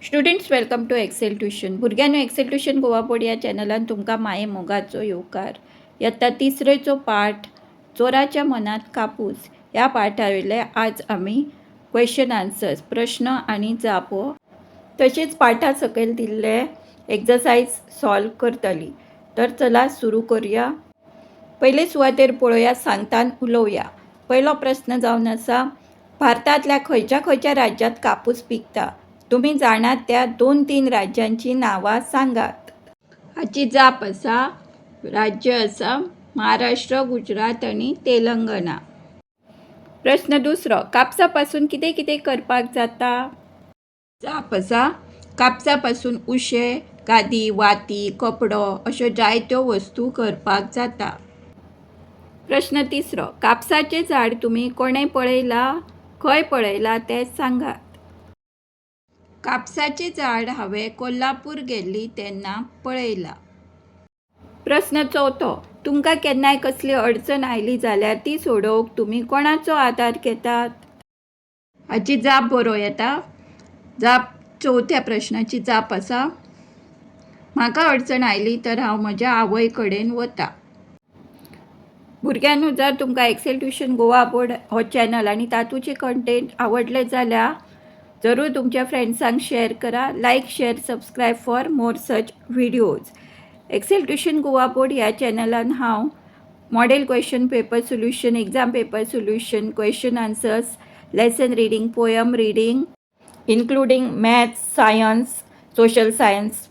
Students, welcome to Excel Tuition. भुरग्यांनो, Excel tuition Goa board या चॅनलान तुमकां माये मोगाचो येवकार. यत्ता तिसरेचो पाठ, चोराच्या मनात कापूस, ह्या पाठा वयले आज आमी क्वेश्चन आन्सर्स, प्रश्न आनी जापो, तशेंच पाठा सकयल दिल्ले एक्सरसायज सॉल्व करतली. तर चला, सुरू करूया. पयले सुवातेर पळोवया सांगतान उलोवया. पयलो प्रस्न जावन आसा, भारतांतल्या खंयच्या खंयच्या राज्यांत कापूस पिकता? तुमी जाणात त्या दोन तीन राज्यांची नांवां सांगात. हाची जाप आसा, राज्य आसा महाराष्ट्र, गुजरात आनी तेलंगणा. प्रश्न दुसरो, कापसा पासून कितें कितें करपाक जाता? जाप आसा, कापसा पासून उशें, गादी, वाती, कपडो अश्यो जायत्यो वस्तू करपाक जाता. प्रश्न तिसरो, कापसाचें झाड तुमी कोणें पळयलां? खंय पळयलां तें सांगात. कापसाचें झाड हांवें कोल्हापूर गेल्ली तेन्ना पळयलां. प्रस्न चवथो, तुमकां केन्नाय कसली अडचण आयली जाल्यार ती सोडोवंक तुमी कोणाचो आदार घेतात? हाची जाप बरोवं येता. जाप, चवथ्या प्रश्नाची जाप आसा, म्हाका अडचण आयली तर हांव म्हज्या आवय कडेन वता. भुरग्यांनो, जर तुमकां एक्सेल ट्युशन गोवा बोर्ड हो चॅनल आनी तातूचे कंटेंट आवडले जाल्यार जरूर तुमच्या फ्रेंड्सांक शेअर करा. Like, share, subscribe for more such videos. Excel tuition Goa board ह्या चॅनलान हांव model question paper solution, exam paper solution, question answers, lesson reading, poem reading, including maths, science, social science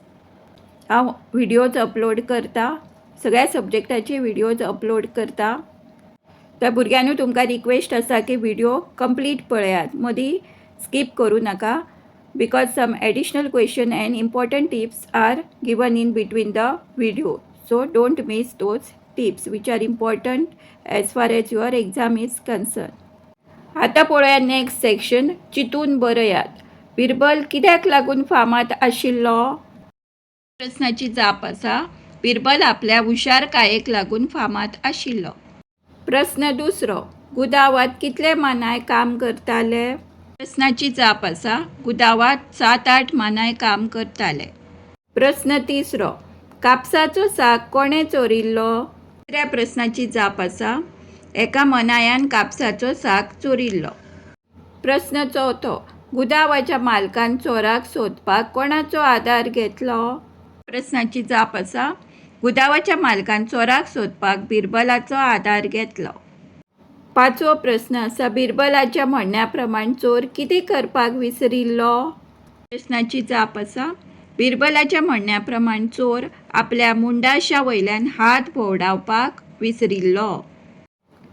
हांव videos upload करता. सगळ्या सब्जेक्टाचे videos upload करता. तर भुरग्यांनो, तुमकां request आसा की व्हिडिओ कंप्लीट पळयात, मदीं स्कीप करूं नाका, because some additional question and important tips are given in between the video, so don't miss those tips which are important as far as your exam is concern. आतां पळोवया next section, चिंतून बरयात. बिरबल कित्याक लागून फामाद आशिल्लो? प्रस्नाची जाप आसा, बिरबल आपल्या हुशारकायेक लागून फामाद आशिल्लो. प्रस्न दुसरो, गुदावांत कितले मानाय काम करताले? प्रस्नाची जाप आसा, गुदावांत सात आठ मानाय काम करताले. प्रस्न तिसरो, कापसाचो साक कोणें चोरिल्लो? तिसऱ्या प्रस्नाची जाप आसा, एका मनायान कापसाचो साक चोरिल्लो. प्रस्न चवथो, गुदावाच्या मालकान चोराक सोदपाक कोणाचो आदार घेतलो? प्रस्नाची जाप आसा, गुदावाच्या मालकान चोराक सोदपाक बिरबलाचो आदार घेतलो. पांचवो प्रस्न आसा, बिरबलाच्या म्हणण्या प्रमाण चोर कितें करपाक विसरिल्लो? प्रस्नाची जाप आसा, बिरबलाच्या म्हणण्या प्रमाण चोर आपल्या मुंडाशा वयल्यान हात भोंवडावपाक विसरिल्लो.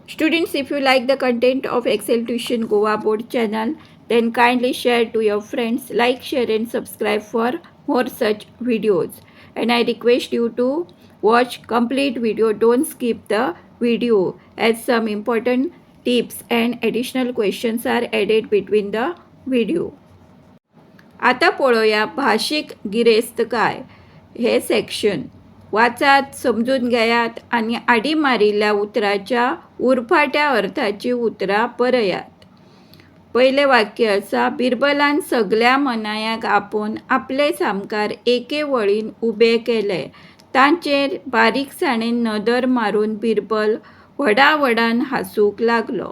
Students, if you like the content of Excel Tuition Goa Board channel, then kindly share to your friends, like, share and subscribe for more such videos. And I request you to watch complete video, don't skip the video, as some important tips and additional questions are added between the video. आता पळोवया भाशीक गिरेस्तकाय हे section. वाचात, समजून घेयात आनी आडी मारिल्ल्या उतराच्या उरफाट्या अर्थाची उतरां बरयात. पयलें वाक्य आसा, बिरबलान सगल्या मनायांक आपोवन आपले सामकार एके वळीन उबे केले. तांचेर बारीकसाणेन नदर मारून बिरबल व्हडा व्हडान हांसूंक लागलो.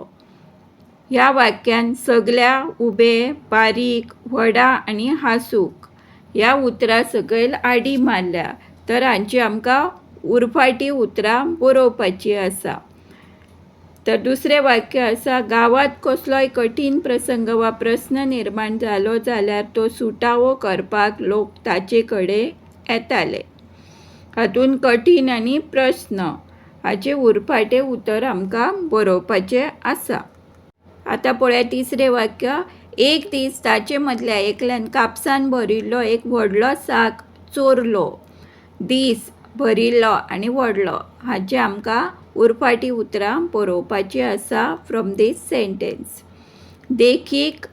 ह्या वाक्यान सगल्या, उबे, बारीक, व्हडा आनी हांसूंक ह्या उतरां सकयल आडी मारल्या, तर हांची आमकां उरफाटी उतरां बरोवपाची आसा. तर दुसरें वाक्य आसा, गांवांत कसलोय कठीण प्रसंग वा प्रस्न निर्माण जालो जाल्यार तो सुटावो करपाक लोक ताचे कडेन येताले. हातूंत कठीण आनी प्रस्न हाचे उरफाटें उतर आमकां बरोवपाचें आसा. आतां पळया तिसरें वाक्य, एक दीस ताचे मदल्या एकल्यान कापसान भरिल्लो एक व्हडलो साक चोरलो. दीस, भरिल्लो आनी व्हडलो हाचे आमकां उरफाटी उतरां बरोवपाची आसा फ्रॉम these sentence. देखीक,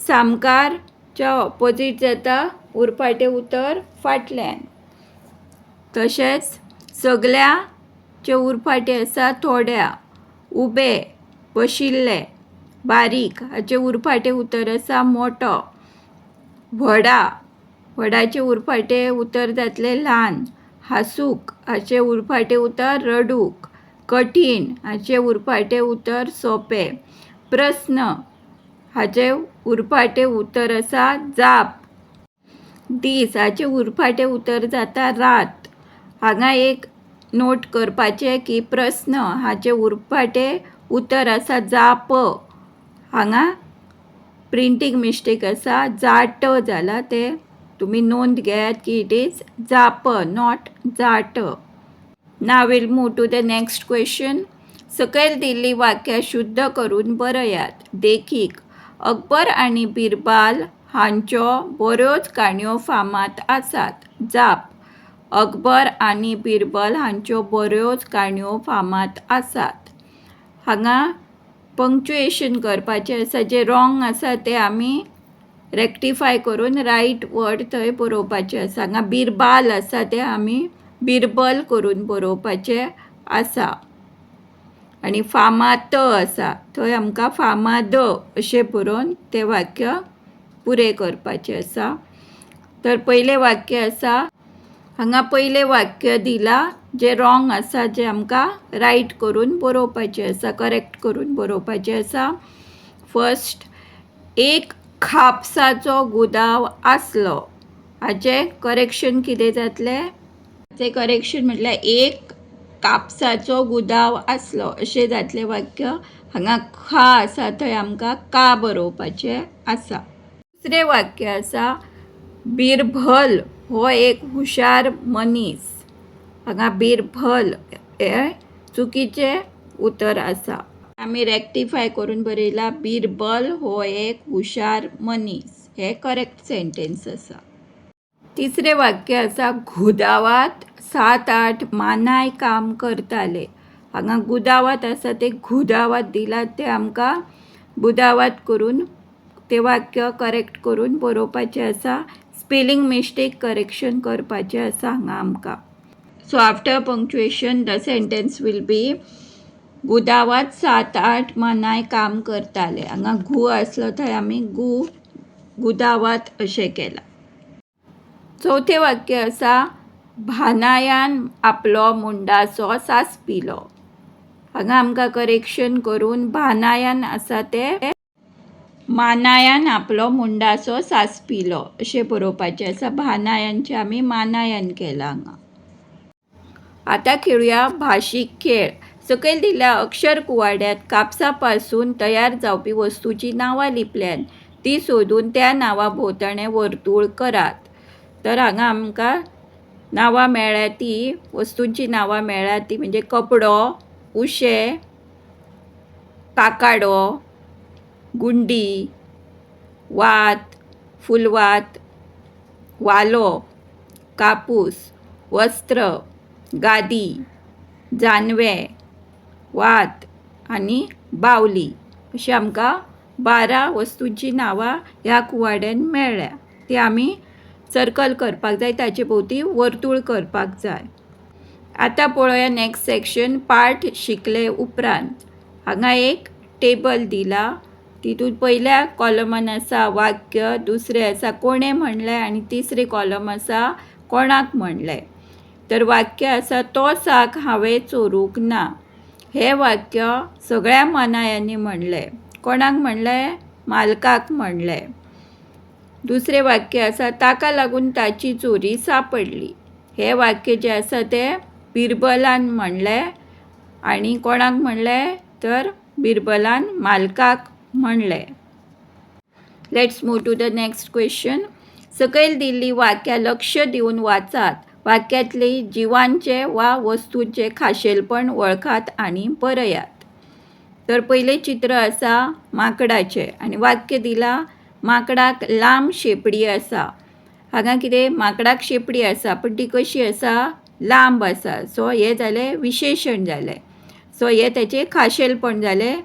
सामकारच्या ऑपोजीट जाता उरफाटें उतर फाटल्यान. तशेंच सगल्याचे उरफाटें आसा थोड्या, उबे, बशिल्ले, बारीक हाचें उरफाटें उतर आसा मोटो, व्हडा. व्हडाचें उरफाटें उतर जातलें ल्हान. हांसूंक हाचें उरफाटें उतर रडूंक. कठीण हाचें उरफाटें उतर सोंपें. प्रस्न हाचें उरफाटें उतर आसा जाप. दीस हाचें उरफाटें उतर जाता रात. हांगा एक नोट करपाचें की प्रस्न हाचें उरफाटें उतर आसा जाप. हांगा प्रिंटींग मिस्टेक आसा, जाट जाला तें तुमी नोंद घेयात की it is जाप, not Jat. Now we'll move to the next question. सकयल दिल्ली वाक्यां शुद्ध करून बरयात. देखीक, अकबर आनी बिरबल हांच्यो बऱ्योच काणयो फामाद आसात. जाप, अकबर आनी बिरबल हांच्यो बऱ्योच काणयो फामाद आसात. हांगा पंक्चुएशन करपाचें आसा. जें रॉंग आसा तें आमी रेक्टिफाय करून रायट वर्ड थंय बरोवपाचें आसा. हांगा बिरबाल आसा तें आमी बिरबल करून बरोवपाचें आसा आनी फामाद आसा थंय आमकां फामाद अशें बरोवन तें वाक्य पुरें करपाचें आसा. तर पयलें वाक्य आसा, हांगा पयलें वाक्य दिलां जें रॉंग आसा, जें आमकां रायट करून बरोवपाचें आसा, करेक्ट करून बरोवपाचें आसा. फर्स्ट, एक कापसाचो गुदांव आसलो. हाचें करेक्शन कितें जातलें? हाचें करेक्शन म्हटल्यार एक कापसाचो गुदांव आसलो अशें जातलें वाक्य. हांगा खा आसा थंय आमकां का बरोवपाचें आसा. दुसरें वाक्य आसा, बिरबल हो एक हुशार मनीस. हांगा बिरबल हें चुकीचें उतर आसा. आमी रेक्टिफाय करून बरयलां, बिरबल हो एक हुशार मनीस. हें करेक्ट सेंटेन्स आसा. तिसरें वाक्य आसा, गुदावांत सात आठ मानाय काम करताले. हांगा गुदावांत आसा तें गुदावांत दिलां, तें आमकां बुदावात करून तें वाक्य करेक्ट करून बरोवपाचें आसा. स्पेलिंग मिस्टेक करेक्शन करपाचें आसा हांगा आमकां. So after punctuation the sentence will be, गुदावांत सात आठ मानाय काम करताले. हांगा घु आसलो थंय आमी गु गुदावात अशें केलां. चवथें वाक्य आसा, भानायान आपलो मुंडासो सांसपिलो. हांगा आमकां करेक्शन करून भानायान आसा तें मानायान आपलो मुंडासो सांसपिलो अशें बरोवपाचें आसा. भानायानचें आमी मानायान केलां हांगा. आतां खेळुया भाशीक खेळ. सकयल दिल्ल्या अक्षर कुवाड्यांत कापसा पासून तयार जावपी वस्तूची नांवां लिपल्यांत, ती सोदून त्या नांवा भोंवतणें वर्तुळ करात. तर हांगा आमकां नांवां मेळ्ळ्या, ती वस्तूंची नांवां मेळ्ळ्या, ती म्हणजे कपडो, उशें, काकाडो, गुंडी, वात, फुलवात, वालो, कापूस, वस्त्र, गादी, जानवें, वात आनी बावली. अशी आमकां 12 वस्तूंची नांवां ह्या कुवाड्यान मेळ्ळ्या. ती आमी सर्कल करपाक जाय, ताचे भोंवती वर्तूळ करपाक जाय. आतां पळोवया नॅक्स्ट सेक्शन, पाठ शिकले उपरांत. हांगा एक टेबल दिला. तितून पयल्या कॉलमान आसा वाक्य, दुसरें आसा कोणें म्हणलें आनी तिसरें कॉलम आसा कोणाक म्हणलें. तर वाक्य आसा, तो साक हांवें चोरूंक ना. हें वाक्य सगळ्या मानायांनी म्हणलें. कोणाक म्हणलें? मालकाक म्हणलें. दुसरें वाक्य आसा, ताका लागून ताची चोरी सापडली. हें वाक्य जें आसा तें बिरबलान म्हणलें आनी कोणाक म्हणलें? तर बिरबलान मालकाक म्हणलें. Let's move to the next question. सकयल दिल्ली वाक्यां लक्ष दिवन वाचात. वाक्यांतली जिवांचे वा वस्तूंचे खाशेलपण वळखात आनी बरयात. तर पयलें चित्र आसा माकडाचें आनी वाक्य दिलां, माकडाक लांब शेंपडी आसा. हांगा कितें, माकडाक शेंपडी आसा, पूण ती कशी आसा? लांब आसा. सो हें जालें विशेशण जालें. सो हें ताचें खाशेलपण जालें.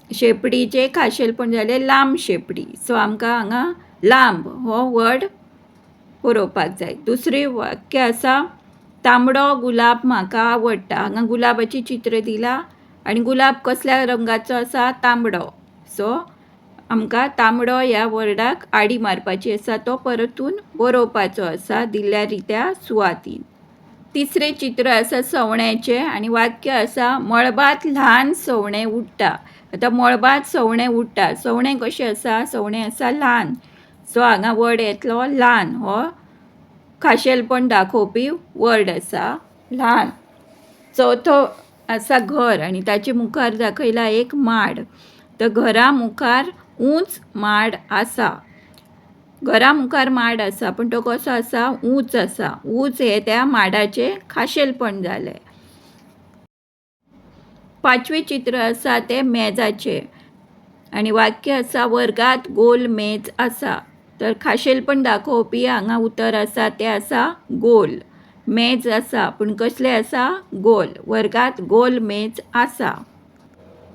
शेंपडीचें खाशेलपण जालें लांब शेंपडी. सो आमकां हांगा लांब हो वर्ड बरोवपाक जाय. दुसरें वाक्य आसा, तांबडो गुलाब म्हाका आवडटा. हांगा गुलाबाचें चित्र दिलां आनी गुलाब कसल्या रंगाचो आसा? तांबडो. सो आमकां तांबडो ह्या वर्डाक आडी मारपाची आसा, तो परतून बरोवपाचो आसा दिल्ल्या रित्या सुवातीन. तिसरें चित्र आसा सवण्याचें आनी वाक्य आसा, मळबांत ल्हान सवणें उडटा. आतां मळबांत सवणें उडटा. सवणें कशें आसा? सवणें आसा ल्हान. सो हांगा वर्ड येतलो ल्हान. हो खाशेलपण दाखोवपी वर्ड आसा, ल्हान. चवथो आसा घर आनी ताचे मुखार दाखयला एक माड. तर घरा मुखार ऊंच माड आसा. घरा मुखार माड आसा, पूण तो कसो आसा? ऊंच आसा. ऊंच हें त्या माडाचें खाशेलपण जालें. पांचवें चित्र आसा तें मेजाचें आनी वाक्य आसा, वर्गात गोल मेज आसा. तर खाशेलपण दाखोवपी हांगा उतर आसा तें आसा गोल. मेज आसा, पूण कसलें आसा? गोल. वर्गात गोल मेज आसा.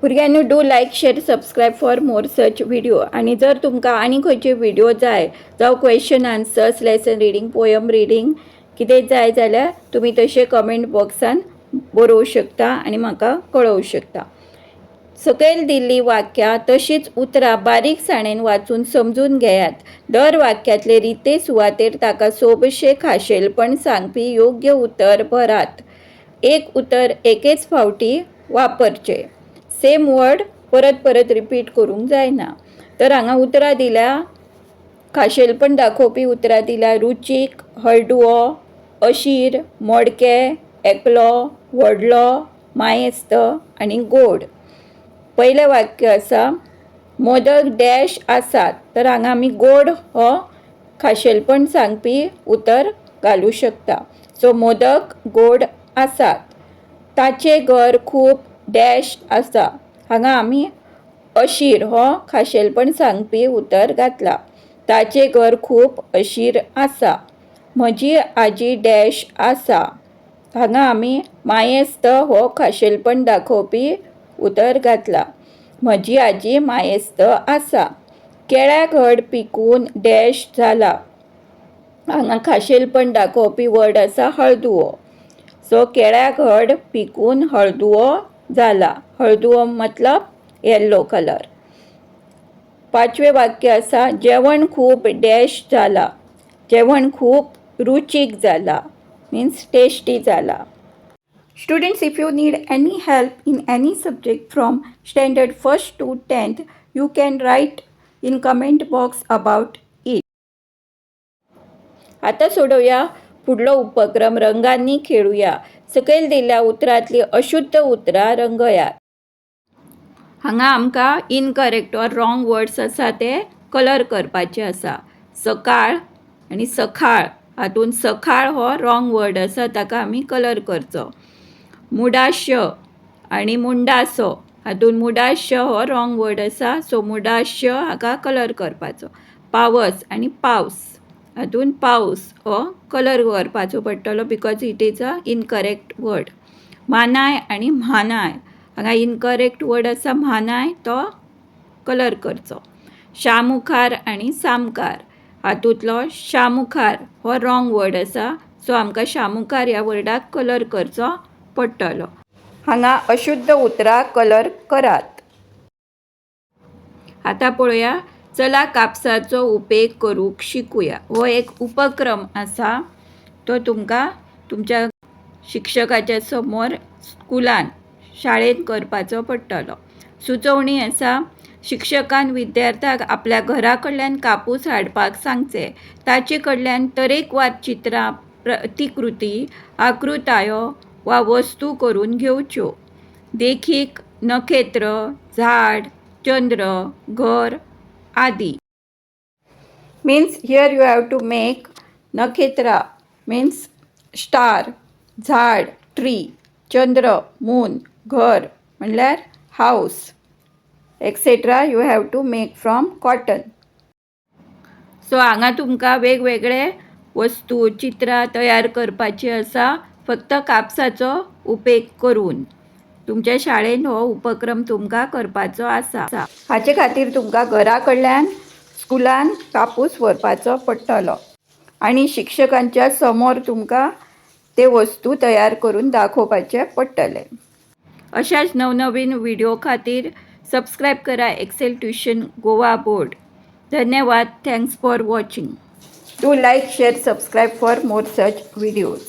भुरग्यांनो, do like, share, subscribe for more such video. आनी जर तुमकां आनी खंयचे व्हिडियो जाय, जावं question answers, lesson reading, poem reading, कितें जाय जाल्यार तुमी तशें कमेंट बॉक्सान बरोवं शकता आनी म्हाका कळोवं शकता. सकयल दिल्लीं वाक्यां तशींच उतरां बारीकसाणेन वाचून समजून घेयात. दर वाक्यांतले रिते सुवातेर ताका सोबशें खाशेलपण सांगपी योग्य उतर भरात. एक उतर एकेच फावटी वापरचें. सेम वर्ड परत परत रिपीट करूंक जायना. तर हांगा उतरां दिल्या, खाशेलपण दाखोवपी उतरां दिल्या: रुचीक, हळडुवो, अशीर, मोडकें, एकलो, व्हडलो, मायेस्त आनी गोड. पयलें वाक्य आसा, मोदक डॅश आसात. तर हांगा आमी गोड हो खाशेलपण सांगपी उतर घालूं शकता. सो मोदक गोड आसात. ताचें घर खूब डॅश आसा. हांगा आमी अशीर हो खाशेलपण सांगपी उतर घातला. ताचें घर खूब अशीर आसा. म्हजी आजी डॅश आसा. हांगा आमी मायेस्त हो खाशेलपण दाखोवपी उतर घातला. म्हजी आजी मायेस्त आसा. केळ्याक घड पिकून डॅश जाला. हांगा खाशेलपण दाखोवपी वर्ड आसा हळदुवो. सो केळ्याक घड पिकून हळदुवो जाला. हळदुवो मतलब येल्लो कलर. पांचवें वाक्य आसा, जेवण खूब डॅश जाला. जेवण खूब रुचीक जाला, मिन्स टेस्टी जाला. Students, if you need any help in any subject from standard 1st to 10th, you can write in comment box about it. आता सोडवूया फुडलो उपक्रम, रंगांनी खेळूया. सकयल दिल्ल्या उतरांतली अशुद्ध उतरां रंगयात. हांगा आमकां इनकरेक्ट ऑर रॉंग वर्ड्स आसा ते कलर करपाचे आसा. सकाळ आनी सखाळ हातून सखाळ हो रॉंग वर्ड आसा, ताका आमी कलर करचो. मुडाश्य आनी मुंडासो हातून मुडाश्य हो रॉंग वर्ड आसा, सो मुडाश्य हाका कलर करपाचो. पावस आनी पावस हातून पावस हो कलर करपाचो पडटलो because it is a incorrect word. मानाय आनी म्हानाय, हांगा इनकरेक्ट वर्ड आसा म्हानाय, तो कलर करचो. शामुखार आनी सामकार हातूंतलो शामुखार हो रॉंग वर्ड आसा, सो आमकां शामुखार ह्या वर्डाक कलर करचो पडटलो. हांगा अशुद्ध उतरां कलर करात. आतां पळोवया, चला कापसाचो उपेग करूंक शिकुया. हो एक उपक्रम आसा, तो तुमकां तुमच्या शिक्षकाच्या समोर स्कुलान, शाळेंत करपाचो पडटलो. सुचोवणी आसा, शिक्षकान विद्यार्थ्याक आपल्या घरा कडल्यान कापूस हाडपाक सांगचें. ताचे कडल्यान तरेकवार चित्रां, प्रतिकृती, आकृतायो वा वस्तू करून घेवच्यो. देखीक, नखेत्र, झाड, चंद्र, घर आदी. Means here you have to make नखेत्रा means star, झाड ट्री, चंद्र मून, घर म्हणल्यार house, etcetera. You have to make from cotton. So हांगा तुमकां वेगवेगळे वस्तू, चित्रां तयार करपाची आसा, फक्त कापसाचो उपेग करून. तुमच्या शाळेंत हो उपक्रम तुमकां करपाचो आसा. हाचे खातीर तुमकां घरा कडल्यान स्कुलान कापूस व्हरपाचो पडटलो आनी शिक्षकांच्या समोर तुमकां ते वस्तू तयार करून दाखोवपाचे पडटले. अशाच नवनवीन व्हिडिओ खातीर सबस्क्रायब करा एक्सेल ट्युशन गोवा बोर्ड. धन्यवाद. Thanks for watching. Do like, share, subscribe for more such videos.